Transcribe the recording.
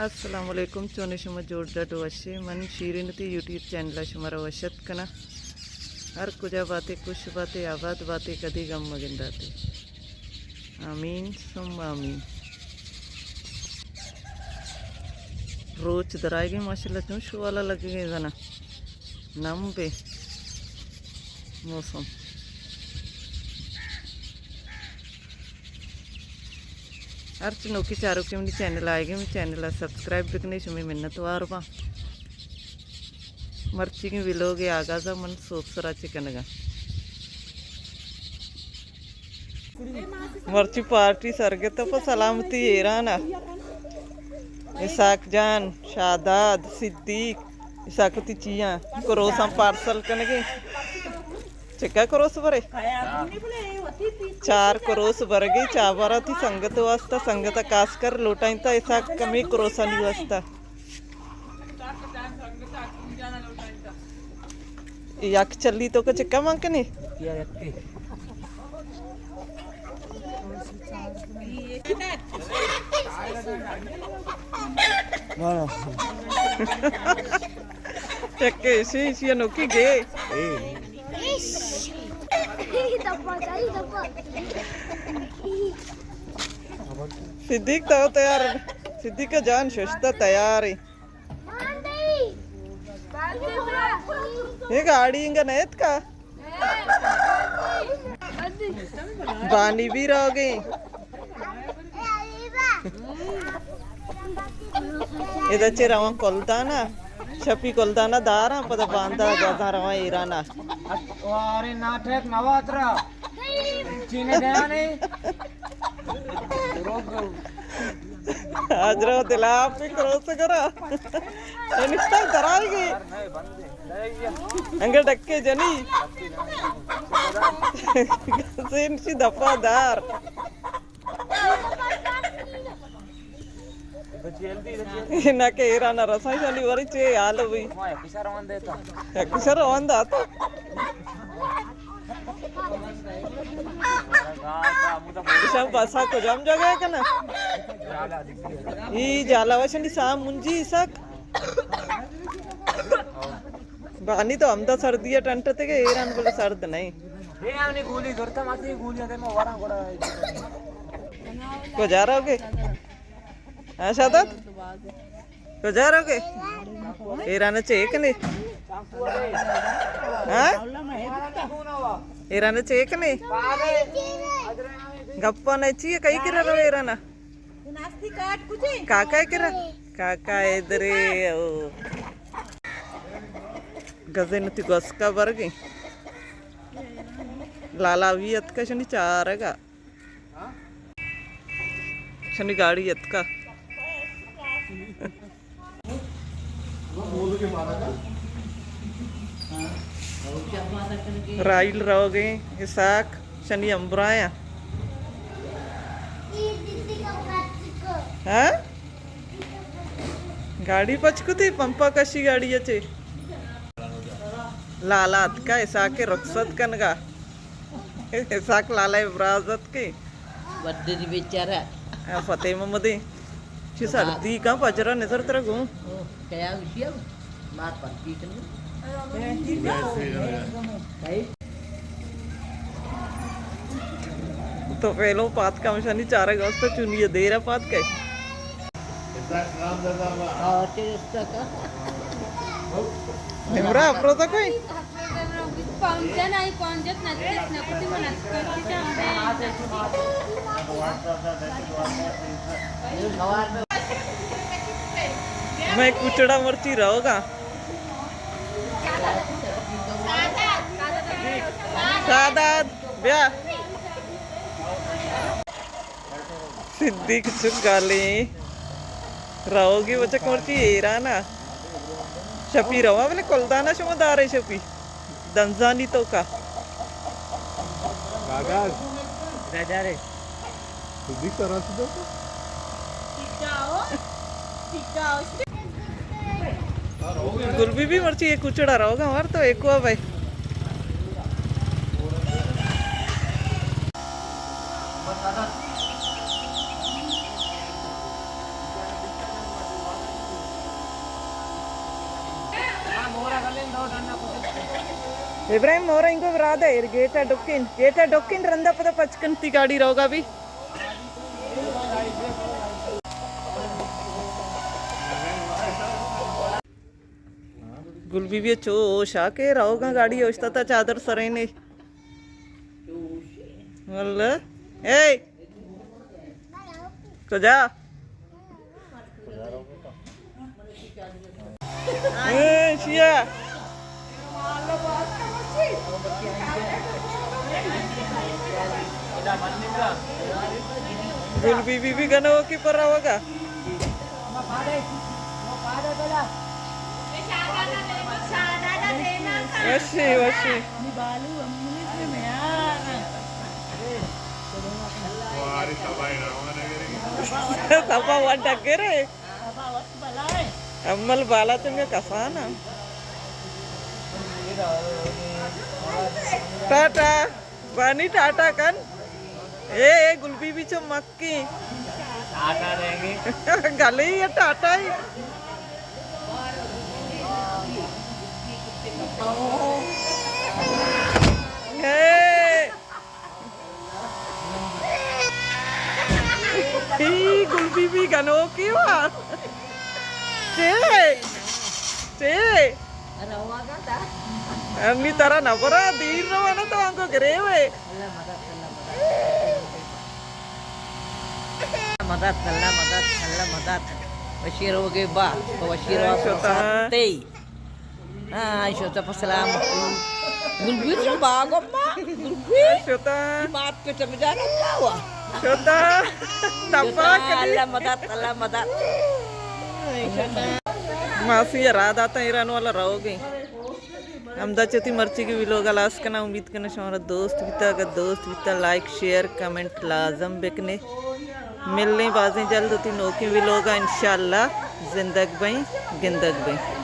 السلام علیکم، چونے شما؟ جوڑ ڈڈ وشے؟ من شیرین تی یوٹیوب چینل ءَ شما را وش اتک کناں۔ ہر کجا باتے، خوش باتے، آباد باتے، کدی غم مگنداتے۔ آمین ثم آمین۔ روچ درائیگیں، ماشاءاللہ چون شوالا لگگیں زنا۔ نم بے موسم۔ ہرچ نوکی چاروکے منی چینل آئیگے، منی چینل ءَ سبسکرائب بکنے، شمے منت وار باں۔ مرچیگیں ویلوگ ءِ آغاز ءَ من سوپ سرا چکنگاں۔ مرچی پارٹی سرگت پہ سلامتی ایران ءَ۔ اسحاق جان، شاداد، صدیق، اسحاق تی چیاں کروساں پارسل کنگے۔ چکا کروس برے؟ چار کروس برگے، چابارا تی سنگت واسطہ، سنگت کاس کر لوٹائیں تا اسحاق کمی کروسانی واسطہ۔ یک چلی تو کہ چکا مان کنی؟ یک ایشی، ایشی انوکی گے۔ صدیق تو تیار، صدیق جان ششتہ تیار ہے۔ یہ گاڑی انگا نیت کا؟ بانی بھی رو گئی۔ ادا چہ رواں کلدانا، شپی کلدانا داراں، پدا باندا گزاں رواں ایرانا۔ وارے ناٹک نواترا۔ چینے دیانے۔ آج رو دلا پہ کروس کرا۔ انستا درائی گئی۔ انگا ڈکے جنی۔ سین سی دفعہ دار۔ نہ کہ ایران رسائی شانی وری چے حال ہوئی۔ یک شر روان داتا۔ ایشان بسا کجام جگہ ہے کنا؟ ای جالا وشنی سام منجی سک۔ بانی تو ہمدا سردی ٹنٹ تے کہ ایران بولے سرد نہیں۔ اے آنی گولی زرتا ماتی گولی دے ما ورا گڑا۔ کجا رہو گے؟ ہاں شادت؟ کجا رہو گے؟ ایران چیک نے؟ ہاں؟ ایران چیک نے؟ گپا نہیں چیئے، کئی کرا رو ایران؟ کاکا کرا؟ کاکا ادرے او۔ گزے نتی گسکا برگی۔ لالا وی اتکا شنی چارگا۔ شنی گاڑی اتکا۔ راہیل روگیں، اسحاق شنی امبرایا۔ ہاں؟ گاڑی پچ کتی، پمپا کشی گاڑی چے۔ لالا اتکا اسحاق کے رخصت کنگا۔ اسحاق لالا ابراز اتکے۔ وردی بیچارہ۔ آ، فتح محمد۔ چی سردی کا پجرا نظر ترا گوں۔ او، کیا وشیا؟ مار پرکی کنو۔ تو پہلو پات کا مشانی چارہ گوستا چونی دیرا پات کا۔ نمرہ افروزہ کوئی؟ میں کچڑا مرچی رہو گا۔ سادات، بیا۔ صدیق چک گالیں روگی بچک مرچی ایرانا۔ شپی رواں بلے کلدانا شما دارے شپی دنزانی توکا۔ کاغذ۔ جا جا رے۔ صدیق ترا چی دو؟ گل بی بی مرچی ایک کچڑا روگا مر تو ایک ہوا بھائی۔ ابراہیم، مورا انگو برادہ ایر، گیٹ ءَ ڈکن، گیٹ ءَ ڈکن، رندا پدا پچ کن تئی گاڑی روگا بی۔ گل بی بی چو شاکے روگا گاڑی اوشتا تا چادر سرینے۔ واللہ۔ اے! کجا؟ اے، شیا۔ گل بی بی بی گنوکی پر روگا۔ وشی، وشی۔ سبا وڈ ڈگرے۔ امل بالا تنگا کسانا۔ ٹاٹا۔ بانی ٹاٹا کن۔ اے، اے گل بی بی چو مکی۔ ٹاٹا دیں گے۔ گلے یا ٹاٹا ہی۔ اے۔ ای گل بی بی گنوکی وا۔ چے؟ چے؟ انی ترا نبرا دیر رو نا تو انکو گریوے۔ مدد، اللہ مدد، اللہ مدد۔ وشی روگے با، وشی رو شتا۔ تے۔ ہاں، شتا پہ سلام۔ گلگوی تو باغ ما، گلگوی۔ شتا۔ بات پہ تم جانا کیا ہوا؟ شتا۔ شتا، اللہ مدد، اللہ مدد۔ ماسی را داتا ایران والا روگے۔ ہمدا چہ وتی مرچیگی ویلوگ ءَ ہلاس کناں۔ امید کناں شمارا دوست بیتا۔ اگر دوست بیتا، لائک، شیئر، کمنٹ لازم بکنے۔ ملیں بازیں جلد وتی نوکیں ویلوگ ءَ انشاءاللہ۔ زندگ بئیں، گندگ بئیں۔